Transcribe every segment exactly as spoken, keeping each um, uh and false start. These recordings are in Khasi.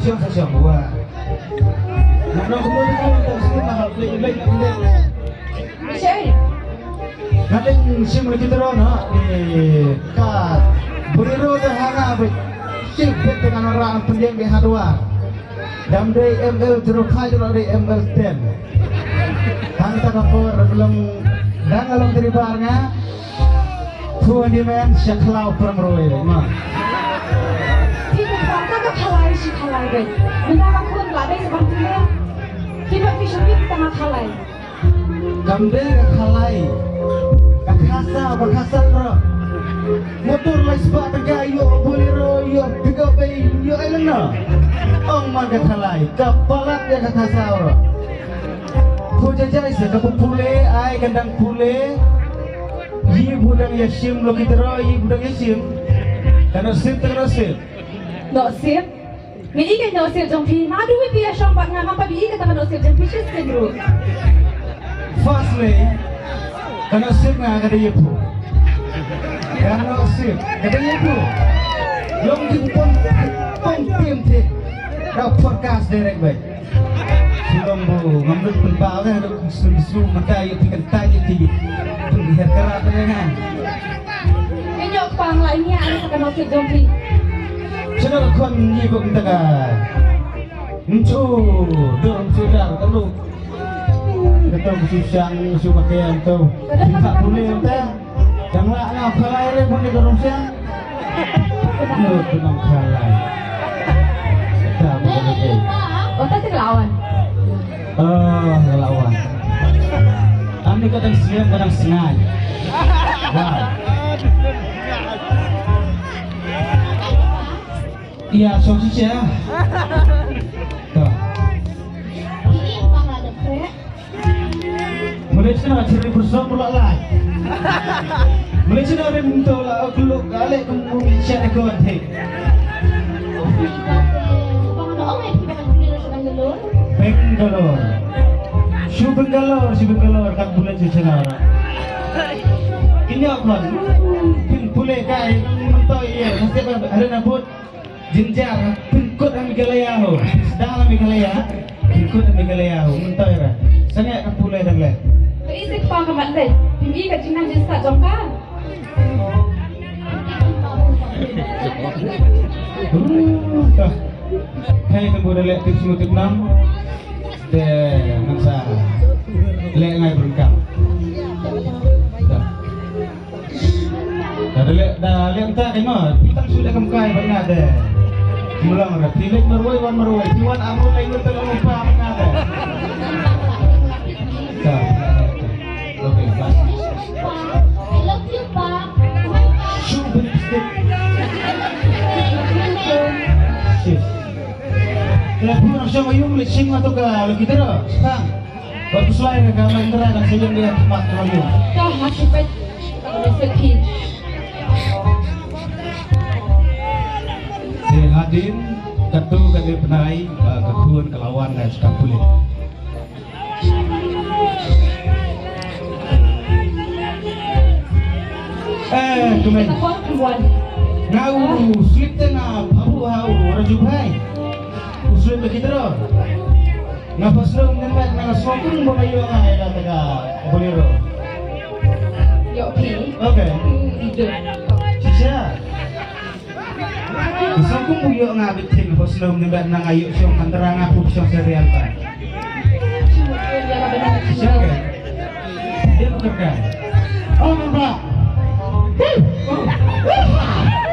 Shong sa shong wa. Nang nong kumno kumno tang sini mahal plek plek plek. Shei. Kadang sim lagi terus na. Eh, ka Bolero dah hanga bet. Sip bet dengan orang pendiam di hadwa. Dam dei M L zero five dei M L ten. Hang ta ka por belum dang along dari bar nga. Phu ni men sha khlaw pram roi ma. Phi ka khlaw ka khalai shi khalai dei. Mynta ka khun la dei sa ban phi. Phi ba phi shu phi ka khalai. Kam dei ka khalai. Ka khasa ba khasa ro. Motor lai sba ta ka yo Bolero yo pick up ei yo elena. Ong man ka khalai ka palat ya ka khasa ro. Phu jajai sa ka pule ai ka dang pule. Yi budang ya shim lo kita ro yi budang ya shim. Kana sip kana sip. Nok sip. Ngi i ka nok sip jong phi. Nadu wi phi ya shong pat nga ngam pat i ka ta ka nok sip jong phi shis ken ru. Firstly, kana sip nga ka dei phu. Kana sip ka dei phu. Long di pon pon tim tim. Da podcast direct bai. Sulong bu ngam lut pynpaw ka dok sun sun mata yu ti kan ta yu ti. Pynher kara pa ya nga. Kenyok pang lai nia ani ka nok sip jong phi. Chana ka khon ni bu mynta ka. Nchu dur nchu dar ka lu. Ka tu nchu shang nchu pakai antu. Kita pule ente. Dang lah na khalai re pun di dorong siang. Lu tu nang khalai. Dah bukan lagi. Otak si lawan. Oh, lawan. Ani kadang siang kadang sengai. Wow. Iya, so shisha. Tuh. Malaysia na chiri bersama pula lai. Malaysia na rim to la aku luk kale kemu Malaysia na ko ante. Bangalore. Shu Bangalore, shu Bangalore kat bulan shu chana. Ini apa? Pin pule kai mentoi ya. Nasib ada nabut. Jinjar, pynkut ha Meghalaya ho. Sdang ha Meghalaya. Pynkut ha Meghalaya ho. Myntoi ra. Sangeh ka pule dang leh. Ka isik pa ka mat leh. Pyngi ka jingnang jingstad jong ka. Ruh, ka. Hai ka buda leh tip smu tip nam. Te ngan sa leh ngai berengkam. Dah. Da leh, da leh mynta kai ma, phi tang shu leh kam kai ba nga de. Mlong ra, phi leh marwei wan marwei, phi wan amu leh ngut tang pa ba nga de. Ka. Okay, bye. Shu bin stick. Shit. Kala phi nang shong ayung leh shing ato ka lagi dera. Sang. Ba pynslai ka Mahindra kan seiang ïa ka mat ka ïa. Ka ha ki peit ka ba seki. Te hadien katu ka dei pynai ba ka khun ka la wan na ka pulit. Eh, kumne. Nga u slip te nga phabu ha u Raju bhai. U slip ba ki tero. Nga pha sngewthuh mynta nga sngewthuh ba nga ïoh nga ïa kata ka Bolero. Ïoh phi. Okay. Hmm, ide. Shisha. Nga sngewthuh ba ïoh nga bit phi nga pha sngewthuh mynta nga ïoh shong antara nga pu shong serial ba. Shisha ke. Dia bukan kan. Oh, nampak. Hei. Oh.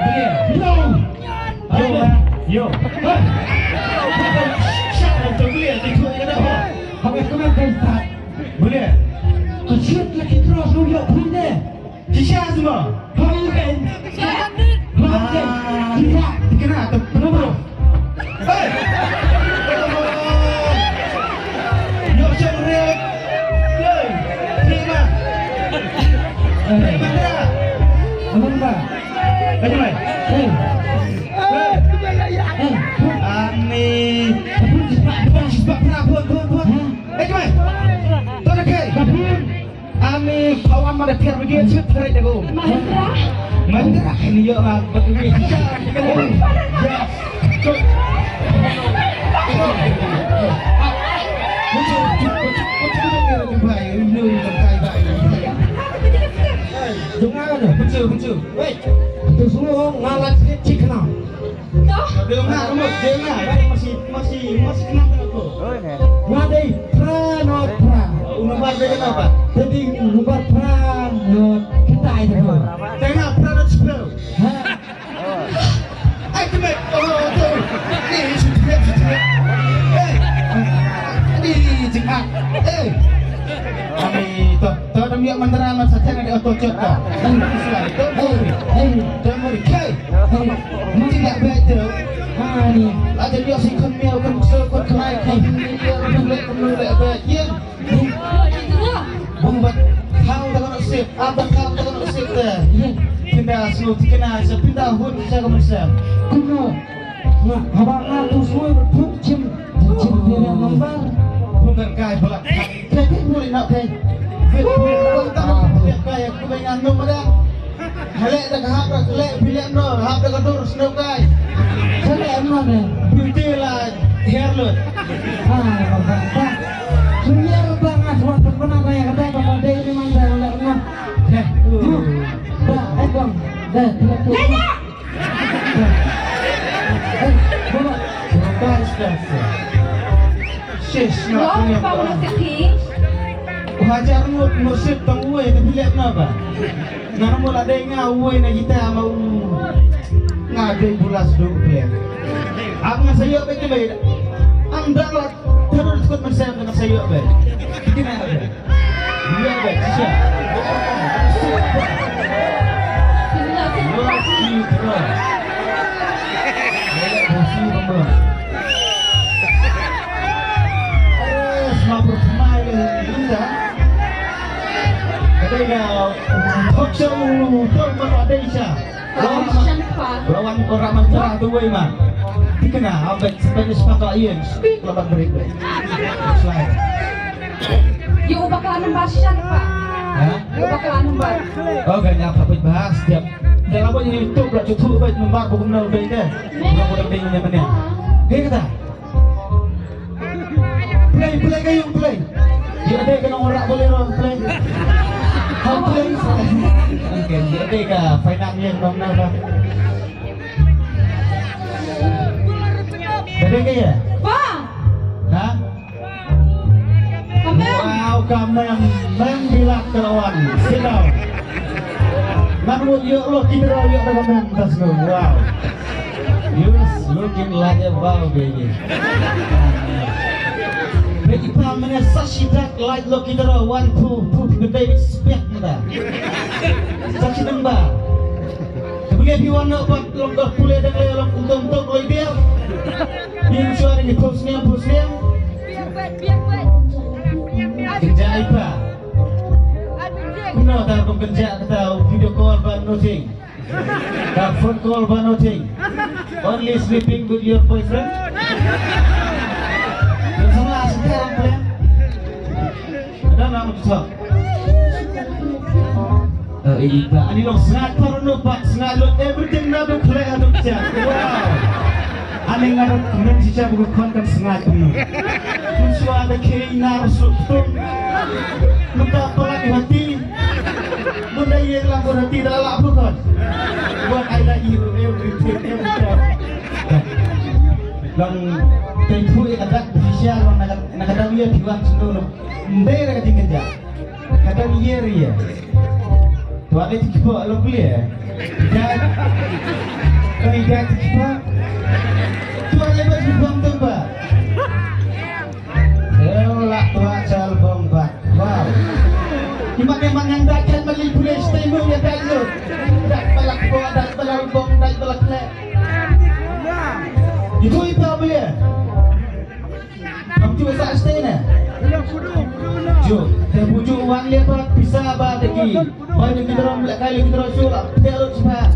Dia. Yo. Yo, yo. Shut up, tu boleh, dia tu yang dah. Habis kau main kain tak? Boleh. Kau shoot lagi terus, lu yok pun deh. Shisha semua. Hau kain. Hau kain. Shisha. Kena tu, kenapa? Hey. Yok shot red. Hey. Terima. Terima. Apa nampak? Hey. Hey. Ani. Ani pawan mada piar bagi chip tarik jago. Mahindra. Mahindra ini yo lah bagi. Yes. Hei, tu semua ngalah sikit cik kenal. Dia ngah rambut, dia ngah. Masih, masih, masih kenal tak aku? Ngadei pra not pra. Unu bar dia kenapa? Jadi unu bar pra not kita itu. Tengah pra not sepuluh. Ha? Ai kemek. Oh, tu. Ni sudah, sudah. Eh. Ni jengah. Eh. Ani tu, tu dah miak mentera masa tengah dia tu cot tu. Ni sudah. Tu muri. Tu muri. Hey. Mesti nak baca. Ha ni. Ada dia si kemil kan kusel kan kelai kan. Dia boleh kemil baca. Ya. Bung bat kham ta ka sip, ap ta kham ta ka sip te. Pinda snu tikna sa pinda hun sa ka masa. Kumno? Nga haba nga tu snu thuk chim, chim dia nambar. Bukan kai balak. Kai kai boleh nak kai. Kai kai boleh nak kai. Aku bayang nang pada. Halek da ka hap da ka lek bilek no, hap da ka dur snow kai. Halek no ne. Beauty la hair lut. Ha, ba ba. Sumia ba nga suat pernah raya ka da ba dei ni man da halek no. Heh. Ba, eh bang. Da, da, da. Eh, ba ba. Ba ba. Shish, no. Wow, pa mo sa ki. Hajar ngut mursip tang uwe da bilek no ba. Nga mut la dei nga uwei na kita ma u. Nga dei bulas duk ble. Ang nga sayok be kibai. Ang dang la terus kut mensem nga sayok be. Kina be. Iya be sisa. Lucky draw. Lucky draw. Terus mabur smile indah. Kadai ka talk show, talk show Adeisha. Lawan, lawan orang mantra tu wei ma. Tikna abek Spanish maka ian speak lawan break break. Slide. Yo bakal nambah shan pa. Ha? Yo bakal nambah. Oh ganya apa pit bahas tiap. Dalam apa YouTube lah cutu baik nambah buku nol baik deh. Bukan bukan baik nyaman ya. Hei kata. Play, play kayu, play. Dia ada kena orang boleh orang play. How play? Okay, dia ada ke finance yang mana dah? Ada ke ya? Ba. Ha? Kamen. Wow, kamen. Mem bilak kelawan. Sit down. Nang mut yuk lo kita yuk ada kamen tas lo. Wow. You looking like a wow baby. Baby pa mene sashi dak like lo kita ro one two two the baby spek mata. Sashi nang ba. Kebeli pi wan no pat long kor pule dak le long untung tok lo dia. Ni suara ni post ni post ni. Kenja ipa. No ta kong kenja kata video call ba nothing. Ka phone call ba nothing. Only sleeping with your boyfriend. Dan sama asal orang plan. Dan nama tu. Eh, ini ba ani long sngat par no pak sngat lo everything na do play ado cha. Wow. Ani nga do men chicha bu kon kan sngat ni. Kun swa da ke na su tung. Muta pala di hati. Bunda ye la bunda ti da la bukan. Buat ai la iru everything everything. Long tempu ye kata bisa long nak nak kata ye piwan sunu. Ndai da kata kerja. Kata ye ye. Tuan itu kipo lo kuliah. Dan kau ikat kipo. Tuan ye bas buang tempat. Elak tua chal bong bat. Wow. Imat memang yang dakan beli boleh stay mo ya dak lo. Dak balak bo dak balak bong dak balak le. Itu ipa boleh. Kamu juga sa stay ne. Ju, te buju wan le ba pisa ba deki. Ba deki terus le kai le terus ju la. Te lo siapa.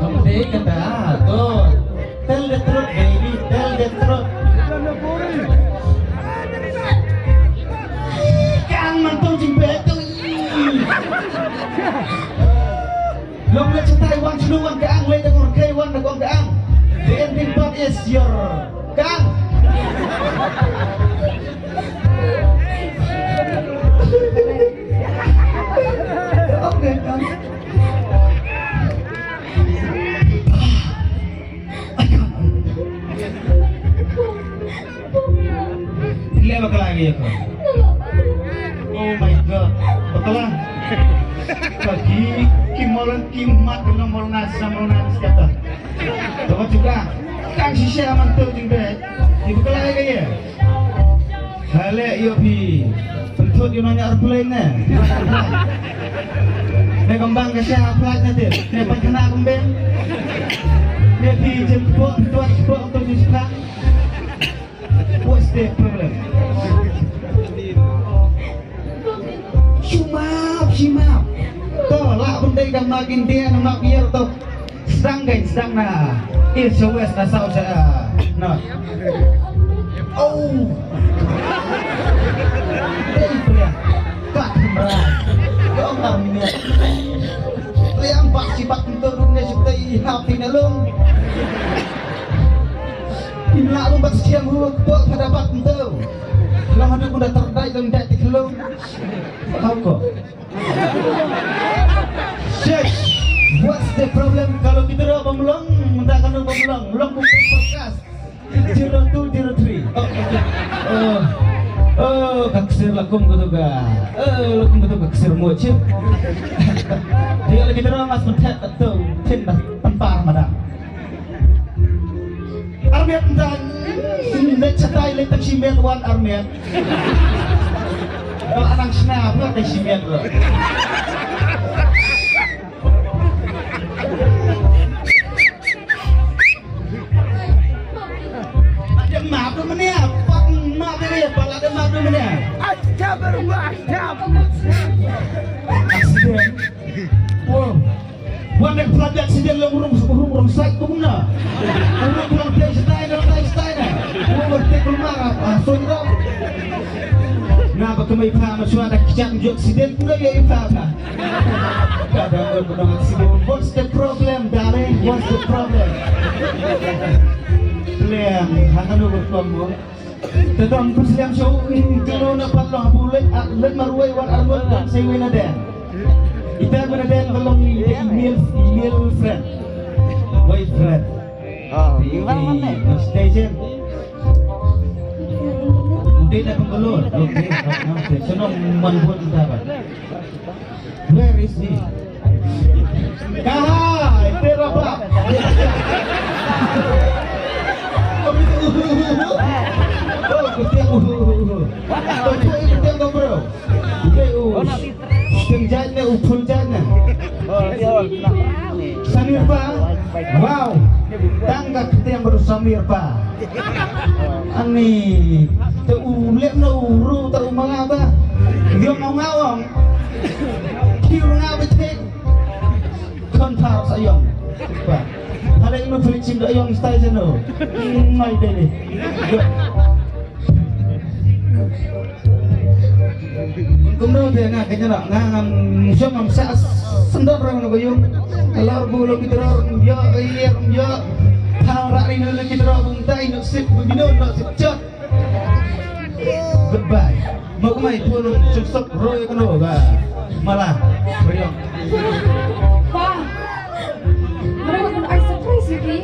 Kamu deh kata tu. Tell the truth, baby. Tell the truth. Kang mentong jing betul. Long le cetai wan sunu wan kang le dengor kai wan dengor kang. The ending part is your kang. Iya ko. Oh my God. Bakla. Ki, ki molan ki mat ki no molan sa molan sa kata. Tama juga. Kan shisha man tu jing be. Di bakla ka ya. Hale yo phi. Pynthut ïa u nongñiah aeroplane ne. Ne kembang ka sha flight ne te. Ne pynkhana kembang. Ne phi jem kepok, pyntuat kepok, pyntuat kepok. What's the problem? Shimap, shimap. To, lah pun dei ka map India, na map ïar to. Sdang dei, sdang na. East, west, na south, uh, north. Oh. Dei pria. Kat mra. Dong ar minit. Pria empat sibat untuk dunia sutai hap di nelung. Pynlah lum bat siang hu kepok pada bat ntu. Long haduh pun dah terdai long dai ti kelung. Kau ko. Shit. What's the problem? Kalau kita dah pemlong, minta kanu pemlong, long buku berkas. Zero two zero three. Oh, okay. Oh, oh, kaksir lakum kutu ka. Oh, lakum kutu kaksir mochip. Dia lagi terang mas mentet tu, tin dah pempar madam. Armiat ntan, leit shatai leit tang shimet wan armiat. Ba anang shna ba tang shimet ba. Ada map tu menia, pak map dia, pak ada map tu menia. Astagfirullah, astagfirullah. Accident. Wow. Wan dek pelajar sida long rung rung rung sai kumna. Rung rung tai setai na tai setai na. Rung rung tai kumna. Ah, soi dong. Nga ba kemai pa ma shwa da kejap jok sida pula ya ipa pa. Kadang rung rung accident. What's the problem, darling? What's the problem? Lem, hakanu berkombo. Te dang pyrshang shu, mm, kano na pat long ha pu leit, ah, leit marwei wan arwei wan sei wei na den. Ita wei na den ka long email, email friend. Boyfriend. Ah, email mana? Station. Udah na pembalur. Okay, okay. Senang man buat kita apa? Where is he? Kahai, tera bap. Oh, ketiak, uh, uh, uh. Ketiak, uh, uh, uh. Ketiak, uh, ketiak, uh, bro. Okay, uh. Ketiak jait ne, uh, full jait ne. Samir pa. Wow. Tang ka ketiak baru Samir pa. Ani, te u lep na u ru ta u manga ba. Yong ngau ngau ong. Kiu ngau ba te. Kon thar sa yong. Ba. Hale inu pelik sim da yong stai jeno. Ngai de de. Kumno te nga kanya na nga ngam shong ngam sa sendok rang no bayung. Kalau bu lo kita rang yo iya rang yo. Thang rak ri no kita rang bung tai no sip bu bino no sip chot. Goodbye. Mo kumai pun suk suk roi kano ba. Mala. Roi. Pa. Mara ka ai surprise ïa ki.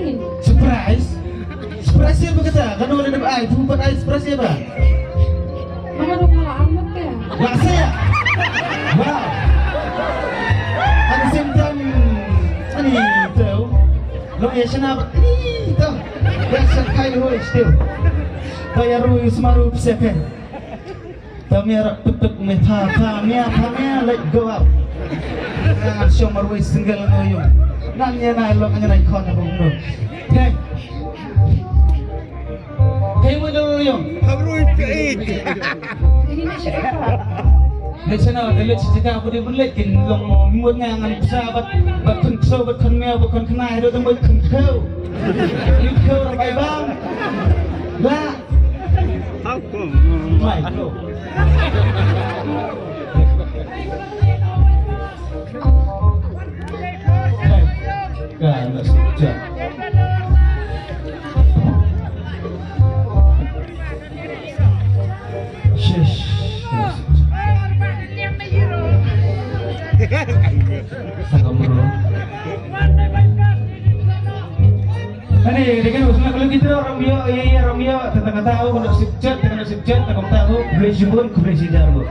Surprise? Surprise ïa ba kata? Kano lada ba ai, phi pat ai surprise ïa ba? Mara dong mala armut te. Wa se. Wow. At the same time, ani tu. Lo ya shana ba. Ni tu. Ya shakai lo still. Ba ya ru smaru pseke. Ta mia rak tuk tuk me pha pha mia pha mia let go out. Na shong marwei single no yung. Nan ya na long anya na ikon na bung no. Hey. Hey mo no yung. Pha marwei pe. Ini na shaka. Let sana let shaka ko de bulet kin long mut nga ngan sa bat bat kun so bat kun mia bat kun kna do bat kun ko. Ni ko bai bang. La. How come? My God. Hey, God, let's go. Shish. Sakamuro. Ani, dei kan usna kalau kita orang dia, iya iya orang dia, tentang kata aku kena sejat, kena sejat, tak kata aku, khublei shibun, khublei shijar bu.